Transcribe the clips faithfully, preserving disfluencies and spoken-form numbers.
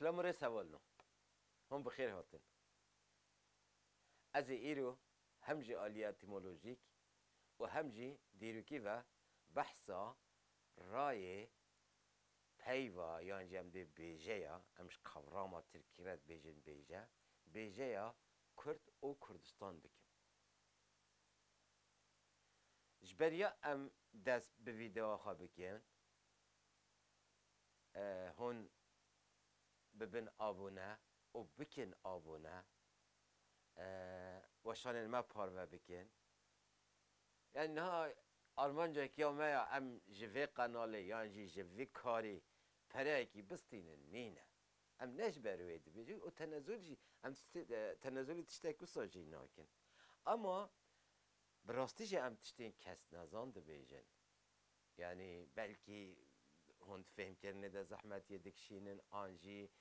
Selam û rêz hevalno. Hûn bi xêr hatin. Ez ê îro hem ji aliyê etîmolojîk û hem jî dîrokî ve behsa rayê peyva yan jî em dê bêjeya, em ji kavrama tirkî re dibêjin bêje, bêjeya Kurd û Kurdistan bikim. Ji beriya em dest bi vîdeoya xwe bikin, e, hûn bibin abone û bikin abone, e, weşanên me parve bikin. Yani niha armancek ya me ya em ji vê qenalê yan jî ji vî karî pereyekî bistînin nîne. Em ne ji ber wê dibêjin û tenezul jî, em tiştê, e, tenezulî tiştek wisa jî nakin. Ama bi rastî jî em tiştên kesnezan dibêjin. Yani belkî hûn di fêhmkirinê de zehmetiyê dikişînin, an jî,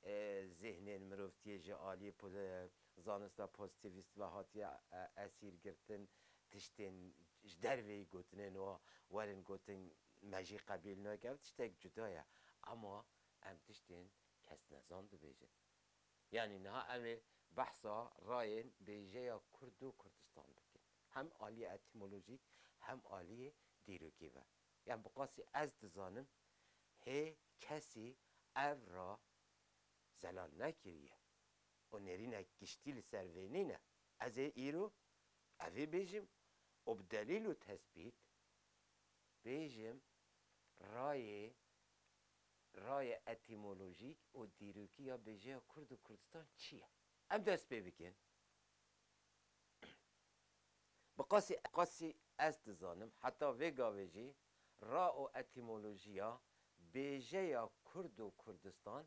e, zihnên mirovtiyê ji aliyê po-, e, zanista pozitîvîst ve hatiye, e, esîr girtin, tiştên ji derveyî gotinên wa werin gotin me jî qebîl nake, ev tiştek cuda ye. Ama em tiştên kesnezan dibêjin. Yani niha em ê behsa rayên bêjeya Kurd û Kurdistan bikin. Hem aliyê etîmolojîk hem aliyê dîrokî ve. Yani bi qasî ez dizanim hê kesî ev ra zelal nekiriye û nêrînek giştî li ser vê nîne. Ez ê îro evê bêjim û bi delîl û tesbît bêjim rayê, rayê etîmolojîk û dîrokî ya bêjeya Kurd û Kurdistan çi ye? Em dest pê bikin. Bi qasî, qasî ez dizanim, heta vê gavê jî ra û etîmolojiya bêjeya Kurd û Kurdistan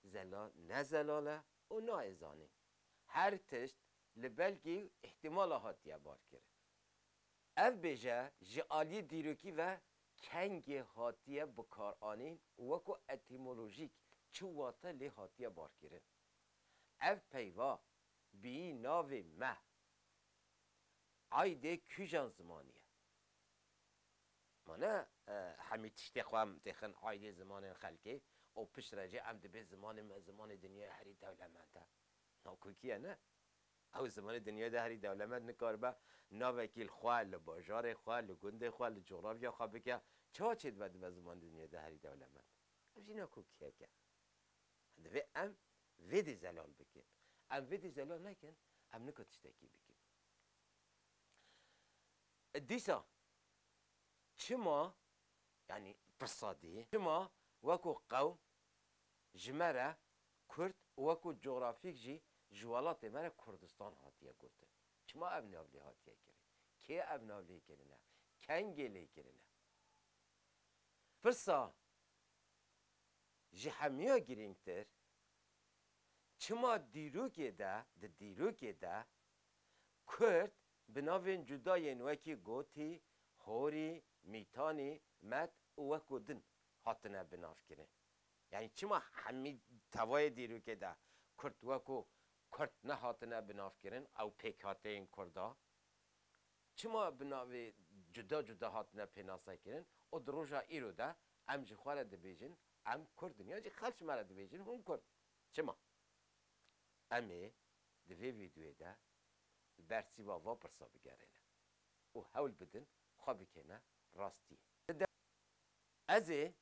zelal, ne zelal e û nayê zanîn. Her tişt li belkî û îhtimala hatiye barkirin. Ev bêje ji aliyê dîrokî ve kengê hatiye bikaranîn û wekû etîmolojîk çi wate lê hatiye barkirin. Ev peyva bîyî navê me. Aydê kîjan zimanî ye? Ma ne, e, hemî tiştê xwe em têxin aydê zimanên xelkê û piştre jî em dibê zimanê me zimanê dinyayê herî dewlemend e. Nakokî ye ne? Ew zimanê dinyayê de herî dewlemend nikaribe navekî li xwe, li bajarê xwe, li gundê xwe, li cografya xwe bike. Çawa çêdibe dibe zimanê dinyayê de herî dewlemend? Ev jî nakokiyek e. Divê em vê dê zelal bikin. Em vê dê zelal nekin, em nika tiştekî bikin. Dîsa çima, yanî pirsa dî, çima wekû qewm ji me re Kurd û wekû cografîk jî ji welatê me re Kurdistan hatiye gotin? Çima ev nav lê hatiye kirin? Kê ev nav lê kirine? Kengê lê kirine? Pirsa ji hemiya girîngtir, çima dîrokê de, di dîrokê de Kurd bi navên cuda yên wekî Gotî, Horî, Mîtanî, Med û weko din hatine binavkirin? Yanî çima hemî tevayê dîrokê de Kurd weko Kurd nehatine binavkirin, ew pêkhateyên Kurda? Çima bi navê cuda cuda hatine pênasekirin û di roja îro de em ji xwe re dibêjin, em Kurd in, yan jî xelk ji me re dibêjin, hûn Kurd in? Çima? Em ê di vê vîdeoyê de li ber sîva va pirsa bigerêne û hewl bidin xwe bikêne rastiyê. Ez ê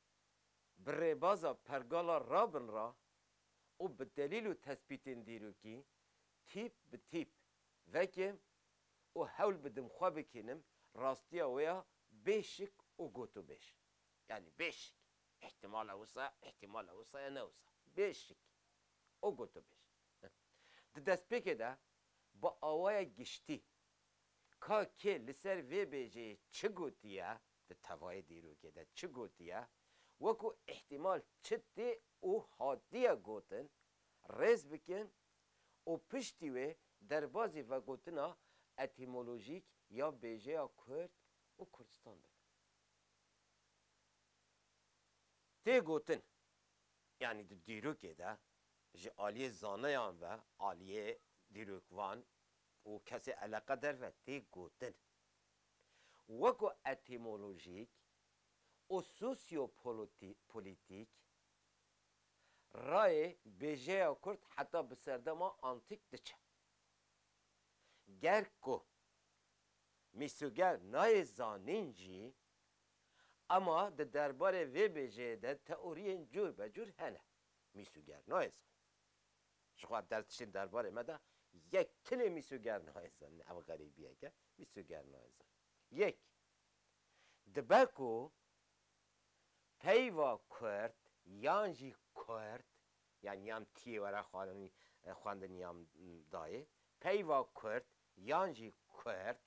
bi rêbaza pergala rabin ra û bi delîl û tespîtên dîrokî tîp bi tîp vekim û hewl bidim xwe bikînim rastiya wê ya bê şik û gotûbêj. Yanî bê şik. Îhtimal e wisa, îhtimal e wisa ya ne wisa. Bê şik û gotûbêj. Di destpêkê de bi awayek giştî ka kê li ser vê bêjeyê çi gotiye, di tevayê dîrokê de çi gotiye, wekû îhtimal çi tê û hatiye gotin, rêz bikin û piştî wê derbazî vegotina etîmolojîk ya bêjeya Kurd û Kurdistan bibin. Tê gotin, yanî di dîrokê de ji aliyê zaneyan ve, aliyê dîrokvan û kesê eleqedar ve tê gotin, weko etîmolojîk û sosyopolîtîk, polîtîk, rayê bêjeya Kurd heta bi serdema antîk diçe. Ger ku mîsoger nayê zanîn jî, ema di derbarê vê bêjeyê de teoriyên cûr be cûr hene. Mîsoger nayê zanîn. Ji xwe ev der tiştên derbarê me de yek tinê mîsoger nayê zanîn. Ev xerîbiyek e. Mîsoger nayê zanîn. Yek. Dibe ku peyva Kurd yan jî Kurd, yanî ya em tiyê were xwarinî, e, xwendin ya em dayê, peyva Kurd yan jî Kurd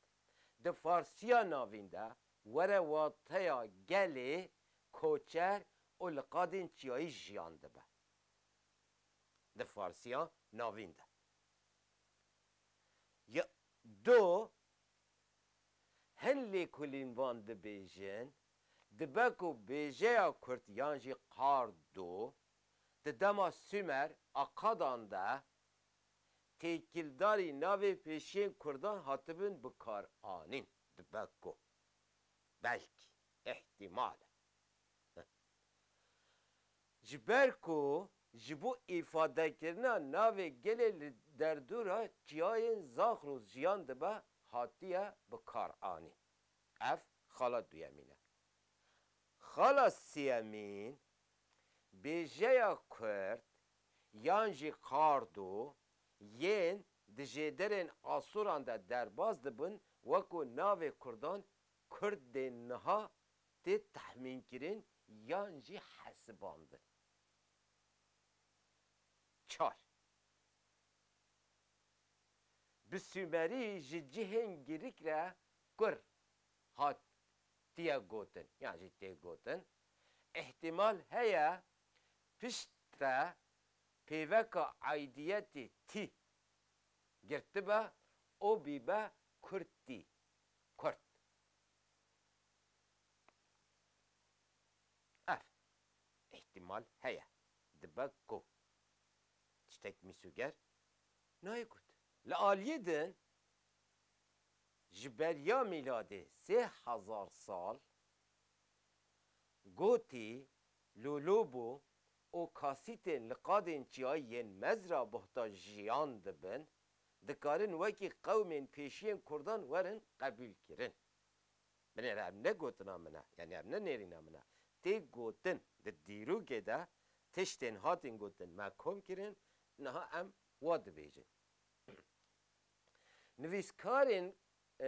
di Farsiya navîn de were wateya gelê koçer û li qadên çiyayî jiyan dibe. Di Farsiya navîn de. Ya do, hin lêkolînvan dibêjin, dibe ku bêjeya Kurd yan jî Qardo di dema Sumer, Akadan de têkildarî navê pêşiyên Kurdan hatibin bikaranîn. Dibe ku. Belkî, îhtîmal e. Ji ber ku ji bo îfadekirina navê gelê li derdora çiyayên Zaxros jiyan dibe, hatiye bikaranîn. Ev xala duyemîn e. Xala sêyemîn, bêjeya Kurd yan jî Qardo yên di jêderên Asûran de derbas dibin, wekû navê Kurdan Kurdên niha tê tehmînkirin yan jî hesibandin. Çar. Bi Sumerî ji cihên girik re Kur hatiye gotin yan jî tê gotin. Îhtîmal heye pişt re pêveka aidiyetê tî girtibe û bîbe Kurtî, Kurt. Ev îhtîmal heye. Dibe ku tiştek mîsoger nayê got. Li aliyê din ji beriya mîladê sê hezar sal gotî, lûlûbû û kasîtên li qadên çiyayî yên mezra buhta jiyan dibin, dikarin wekî qewmên pêşiyên Kurdan werin qebûlkirin. Binêre ev ne gotina min e, yanî ev ne nêrîna min e. Tê gotin, di dîrokê de tiştên hatin gotin me kom kirin, niha em wa dibêjin. Nivîskarên, e,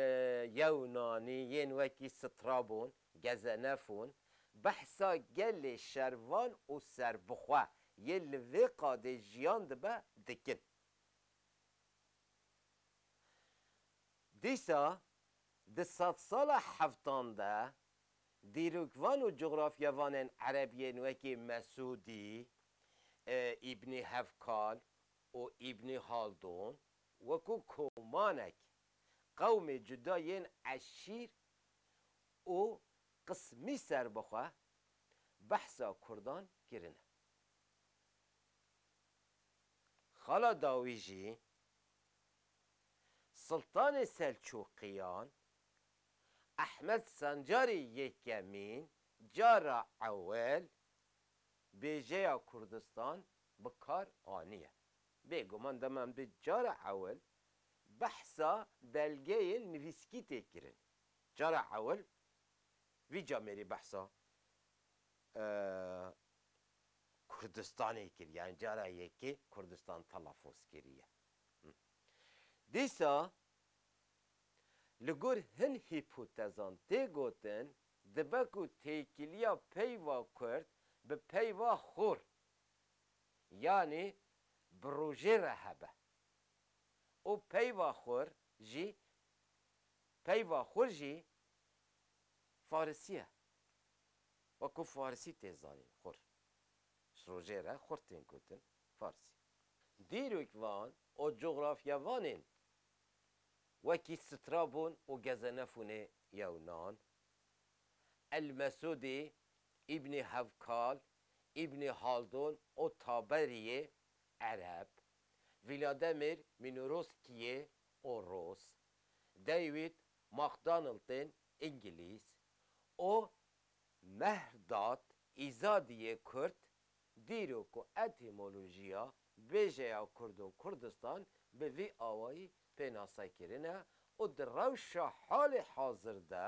Yewnanî yên wekî Strabon, Gezenefon, behsa gelê şervan û serbixwe yê li vê qadê jiyan dibe dikin. Dîsa di sedsala heftan de dîrokvan û cografyevanên ereb yên wekî Mesûdî, e, Îbnî Hevkal û Îbnî Haldûn wekû komanek qewmê cuda yên eşîr û qismî serbixwe behsa Kurdan kirine. Xala dawî jî Sultanê Selçûqiyan Ehmed Sencarê Yekemîn cara ewil bêjeya Kurdistan bi kar aniye. Bêguman dema em dê cara ewil behsa belgeyên nivîskî tê kirin. Cara ewil vî camêrî behsa, e, Kurdistanê kir, yani cara yekê Kurdistan telafuz kiriye. Hı. Dîsa li gor hin hîpotezan tê gotin, dibe ku têkiliya peyva Kurd bi peyva Xur, yani bi rojê re hebe. Û peyva Xur jî, peyva Xur jî Farisî ye. Wekû Farisî tê zanîn, Xur. Ji rojê re Xur tên gotin, Farisî. Dîrokvan û cografyevanên wekî Strabon û Gezenefûnê Yewnan, El Mesûdî, Îbnî Hevkal, Îbnî Haldûn û Taberiyê Ereb, Vladimir Mînoroskyê û Rûs, David McDonald'ên Îngilîz û Mehrdad Îzadiyê Kurd Dîrok û etîmolojiya bêjeya Kurd û Kurdistan bi vî awayî pênase kirine û di rewşa halê hazir de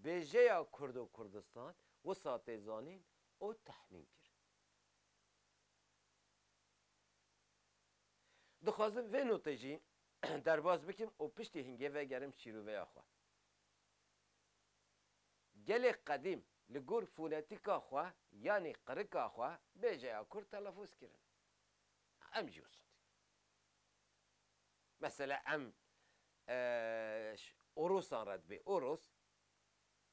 bêjeya Kurd û Kurdistan wisa tê zanîn û tehmîn kirin. Dixwazim vê notê jî derbas bikim û piştî hingê vegerim şîroveya xwe. Gelê qedîm li gor fonetîka xwe yanî qirika xwe bêjeya Kurd telafuz kirin. Em jî wisa dikin. Mesela em, e, ş-, Orosan re dibê Oros,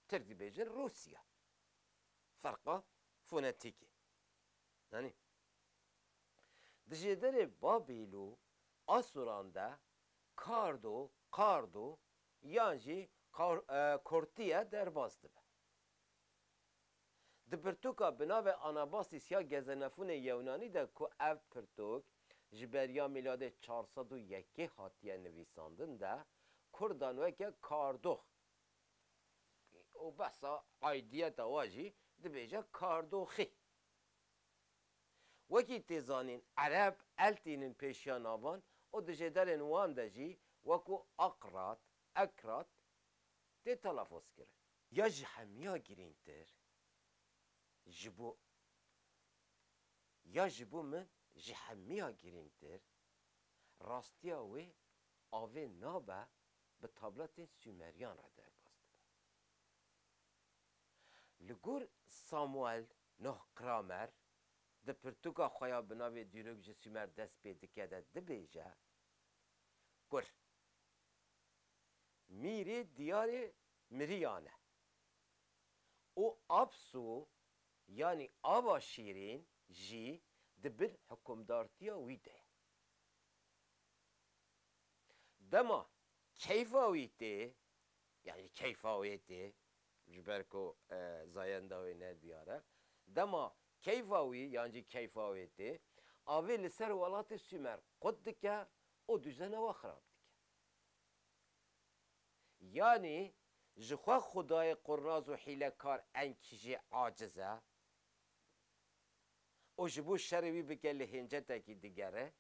Tirk dibêjin Rûsya. Ferqa fonetîkê. Yanî, di jêderê Babîl û Asoran de kardo, qardo yan jî qar-, e, kortiye derbas dibe. Di pirtûka bi navê Anabasis ya Gezenefûnê Yewnanî de ku ev pirtûk ji beriya mîladê çar sed û yekê hatiye nivîsandin de, Kurdan weke kardox û behsa aydiyeta wa jî dibêje kardoxî. Wekî tê zanîn, Ereb el tînin pêşiya navan û di jêderên wan de jî wekû Aqrat, Ekrat tê telafuz kirin. Ya ji hemiya girîngtir, ji bo, ya ji bo min ji hemiya girîngtir, rastiya wê avê nabe bi tabletên Sumeriyan re derbas dibe. Li gor Samuel Noh Kramer di pirtûka xwe ya bi navê Dîrok ji Sumer dest pê dike de dibêje, Kur, mîrê diyarê miriyan e û Apsu, yanî ava şîrîn jî di bin hikûmdartiya wî de ye. Dema keyfa wî tê, yanî keyfa wê tê, ji ber ku, e, zayenda wê ne diyar e, dema keyfa wî yan jî keyfa wê tê, avê li ser welatê Sumer qut dike û duzena we xirab dike. Yanî ji xwe xwedayê qurnaz û hîlekar Enkî jî aciz e û ji bo şerê wî bike li hêncetekî digere.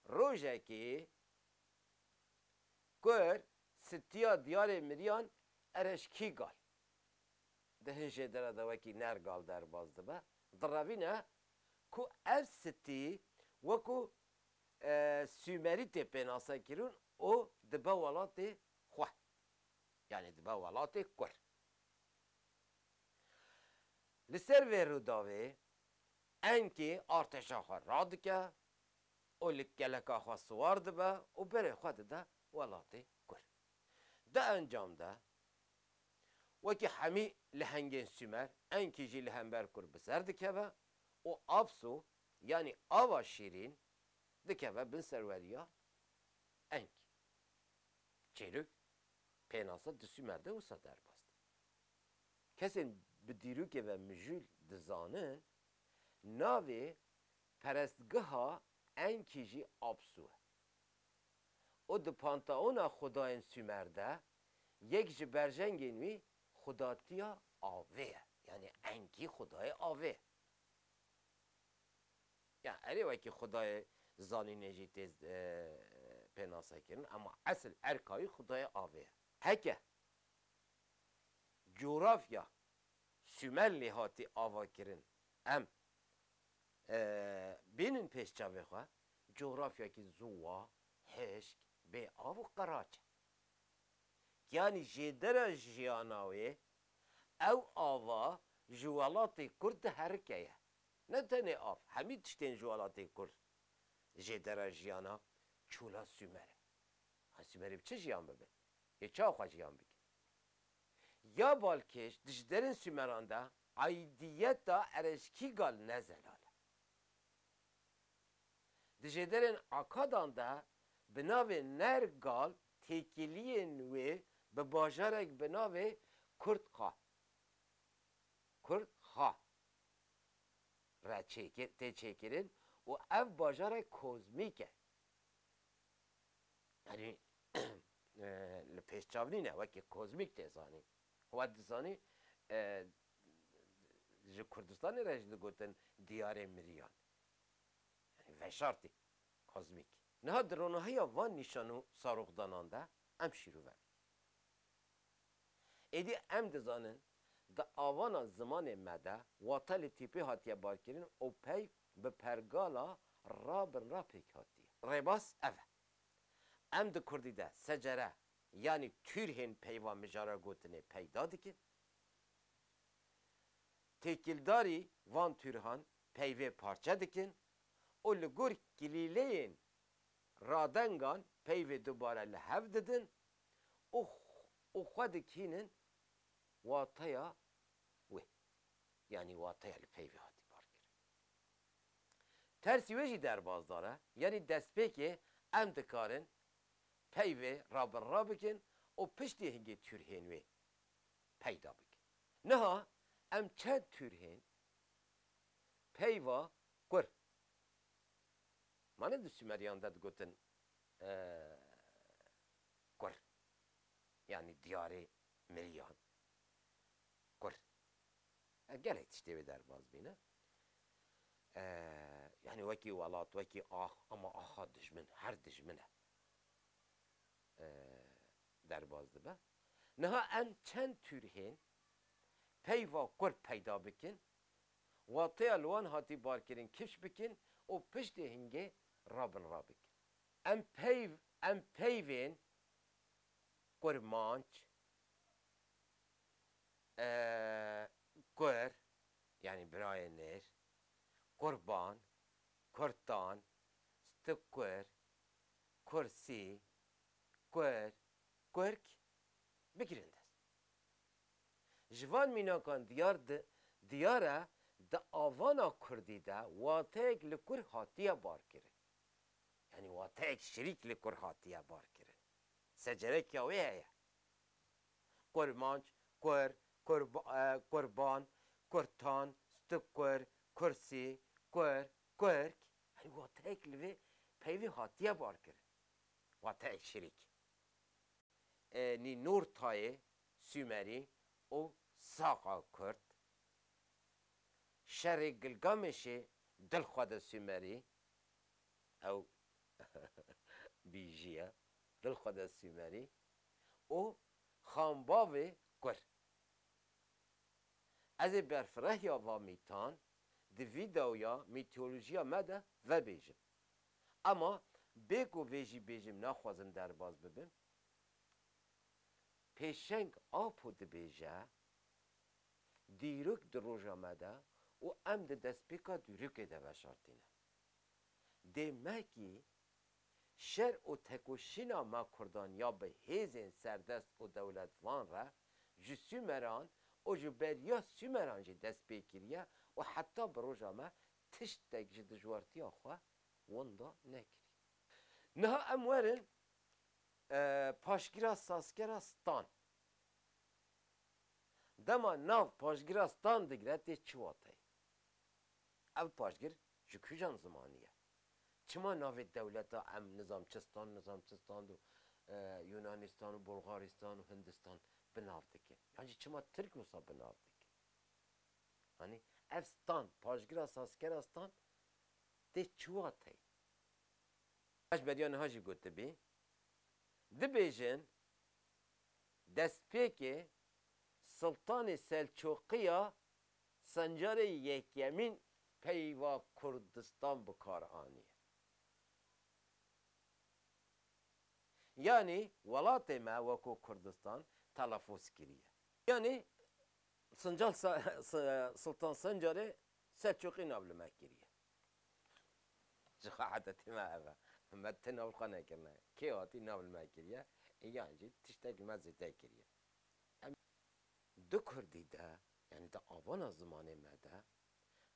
Rojekê Kur sitiya diyarê miriyan Ereşkîgal di hin jêdera de wekî Nergal derbas dibe, direvîne ku ev sitî wekû, e, Sumerî tê pênasekirin û dibe welatê xwe. Yanî dibe welatê Kur. Li ser vê rûdawê Enkî artêşa xwe radike û li keleka xwe siwar dibe û berê xwe dide welatê Kur. Di encam de, wekî hemî lehengên Sumer, Enkî jî li hember Kur bi ser dikeve û Apsu, yanî Ava Şîrîn, dikeve bin serweriya Enkî. Çêrok pênase di Sumer de wisa derbas dibe. Kesên bi dîrokê ve mijûl dizanin, navê perestgeha Enkî jî Apsu e. Û di panteona xwedayên Sumer de yek ji berjengên wî xwedatiya avê ye. Yanî Enkî xwedayê avê ye. Ya, erê wekî xwedayê zanînê jî tê, e, pênasekirin, ema esil erka wî xwedayê avê ye. Heke cografya Sumer lê hatî avakirin, em, e, bînin pêş çavê xwe, cografyakî ziwa, hişk, bê av û qeraç e. Yanî jêdera jiyana wê, ew ava ji welatê Kurd diherike ye. Ne tenê av, hemî tiştên ji welatê Kurd jêdera jiyana çola Sumer e. Ha, Sumerê bi çi jiyan bibin? Yê çawa xwe jiyan bikin? Ya balkêş di ji derên Sumeran de aidiyeta Ereşkîgal ne zelal e. Di jêderên Akadan de bi navê Nergal têkiliyên wê bi bajarek bi navê Kurtxa, Kurtxa re çêkir, tê çêkirin û ev bajarek kozmîk e. Yanî, e, li pêş çav nîne, wekî kozmîk tê zanîn. We dizanî, e, Ji Kurdistanê re jî digotin diyarê miriyan. Yanî veşartî kozmîk. Niha di ronahiya van nîşan û saroxdanan de em şîrove bînin. Êdî em dizanin, di avana zimanê me de wate li tîpê hatiye barkirin û peyv bi pergala ra bin ra pêk hatiye. Rêbaz ev e. Em di kurdî de secere, yanî tûrhên peyva mijara gotinê peyda dikin. Têkildarî van tûrhan peyvê parçe dikin û li gor kilîleyên radengan peyvê dubare li hev didin û, û xwe dikînin wateya wê. Yanî wateya li peyvê hatî barkirin. Tersî wê jî derbasdar e. Yanî destpêkê em dikarin peyvê rabinra bikin û piştî hingê tûrhên wê peyda bikin. Niha em çend tûrhên peyva kur. Mane di Sumeriyan de digotin, e, kur. Yanî diyarê miriyan. Kur. E, gelek tiştê wê derbas bîne. E, yanî wekî welat, wekî ax, ama axa dijmin, her dijmin e. E, derbas dibe. Niha em çend tûrhên peyva kur peyda bikin, wateya li wan hatî barkirin kifş bikin û piştê hingê rabinra bikin. Em peyv, em peyvên kurmanc, e, kur, yanî birayê nêr, kurban, kurtan, stikur, kursî, kur, kurk bigirin dest. Ji van mînakan diyar di, diyar e, di avana kurdî de wateyek li kur hatiye barkirin. Yanî wateyek şirîk li kur hatiye barkirin. Secerekiya wê heye. Kurmanc, kur, kurba-, e, kurban, kurtan, stikur, kursî, kur, kurk. Yanî wateyek li vê peyvê hatiye barkirin. Wateyek şirîk. E, Nînortayê Sumerî û Saqa Kurd, şerê Gilgamêşê Dilxwede Sumerî, ew bîjî ye, Dilxwede Sumerî û Xanbavê Kur. Ez ê berfirehiya va mîtan di vîdeoya mîtolojiya me de vebêjim. Ema bê ku vê jî bêjim naxwazim derbas bibim. Pêşeng Apo dibêje, dîrok di roja me de û em di destpêka dîrokê de veşartîne. Dê me kî şer û tekoşîna me kurdan ya bi hêzên serdest û dewletvan re ji Sumeran û ji beriya Sumeran jî dest pê kiriye û heta bi roja me tiştek ji dijwartiya xwe winda nekirî. Niha em werin, e, paşgîra sazkera Stan. Dema nav paşgîra Stan digire tê çi wateyê? Ev paşgir ji kîjan zimanî ye? Çima navê dewleta em nizam çi Stan, nizam çi Stand û, e, Yunanistan û Bulgaristan û Hindistan bi nav dikin? Yan jî çima Tirk wisa bi nav dikin? Hanî ev Stan, paşgîra sazkera Stan tê çi wateyê? Ji beriya niha jî gotibî, dibêjin, destpêkê Siltanê Selçûqî ya Sencarê Yekyemîn peyva Kurdistan bi kar aniye. Yanî welatê me weko Kurdistan telafuz kiriye. Yanî Sincal Sa-, Sa-, Siltan Sencarê Selçûqî nav li me kiriye. Ji xwe hedetê me ev e. Me ti nav li xwe nekirine. Kê hatî nav li me kiriye, ê yan jî tiştek li me zêde kiriye. Em di kurdî de, yanî di avana zimanê me de,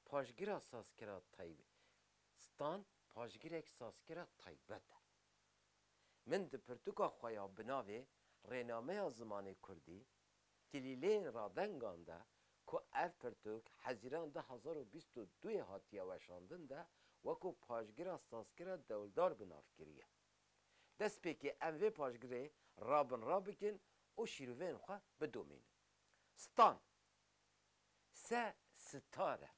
paşgîra sazkira tayb-, Stan paşgirek sazkira taybet e. Min di pirtûka xwe ya bi navê Rênameya Zimanê Kurdî, Kilîleyên Radengan de ku ev pirtûk Hezîran du hezar û bîst û duyê hatiye weşandin de wekû paşgira sazkira dewldar bi nav kiriye. Destpêkê em vê paşgirê rabinra bikin û şîroveyên xwe bidomînin. Stan. Se, sitar e.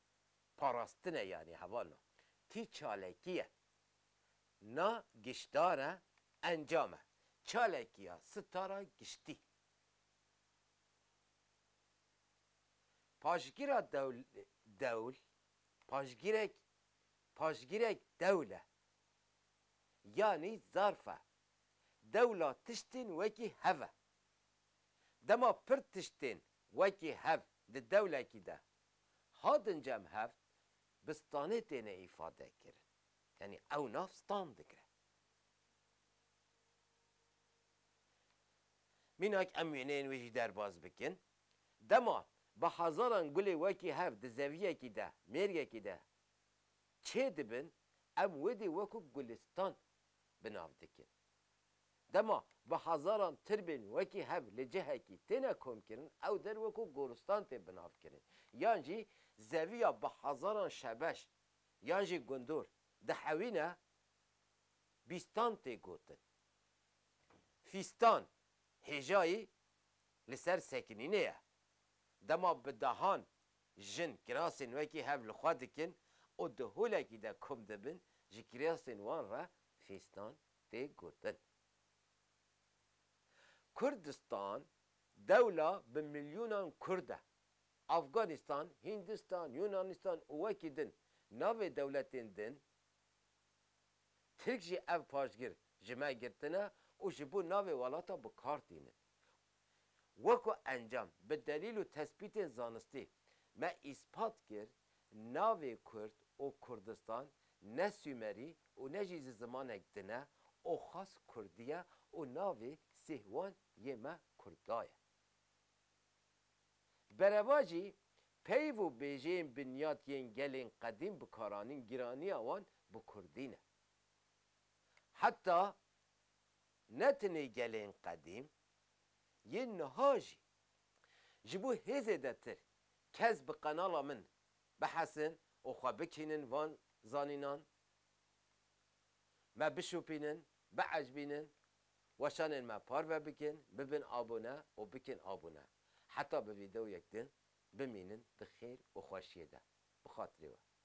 Parastin e yanî hevalno. Tî çalekî ye. Na giştdar e, encam e. Çalekiya sitara giştî. Paşgira dewl, dewl, paşgirek, paşgirek dewl e. Yanî zarf e. Dewla tiştên wekî hev e. Dema pir tiştên wekî hev di dewlekî de hatin cem hev, bi stanê têne îfade kirin. Yanî ew nav stan digire. Mînak em wêneyên wê jî derbas bikin. Dema bi hezaran gulê wekî hev di zeviyekî de, mêrgekî de çê dibin, em wê dê wekû gulistan bi nav dikin. Dema bi hezaran tirbên wekî hev li cihekî têne komkirin, ew der wekû goristan tê bi nav kirin. Yan jî zeviya bi hezaran şebeş yan jî gundor dihewîne, bîstan tê gotin. Fîstan hêjayî li ser sekinînê ye. Dema bi dehan jin kirasên wekî hev li xwe dikin û di holekî de kom dibin, ji kirasên wan re fîstan tê gotin. Kurdistan dewla bi milyonan Kurd e. Afganistan, Hindistan, Yunanistan û wekî din navê dewletên din, Tirk jî ev paşgir ji me girtine û ji bo navê welata bi kar tînin. Weko encam, bi delîl û tespîtên zanistî me îspat kir, navê Kurd û Kurdistan ne Sûmerî û ne jî ji zimanek din e û xas Kurdî ye û navê sêhwan yê me Kurda ye. Bereva jî peyv û bêjeyên binyat yên gelên qedîm bikaranîn giraniya wan bi kurdî ne. Heta ne tenê gelên qedîm, yên niha jî ji bo hê zêdetir kes bi qenala min bihesin û xwe bikînin van zanînan, me bişopînin, biecibînin, weşanên me parve bikin, bibin abone û bikin abone. Heta bi vîdeoyek din bimînin bi xêr û xweşiyê de. Bi xatirê we.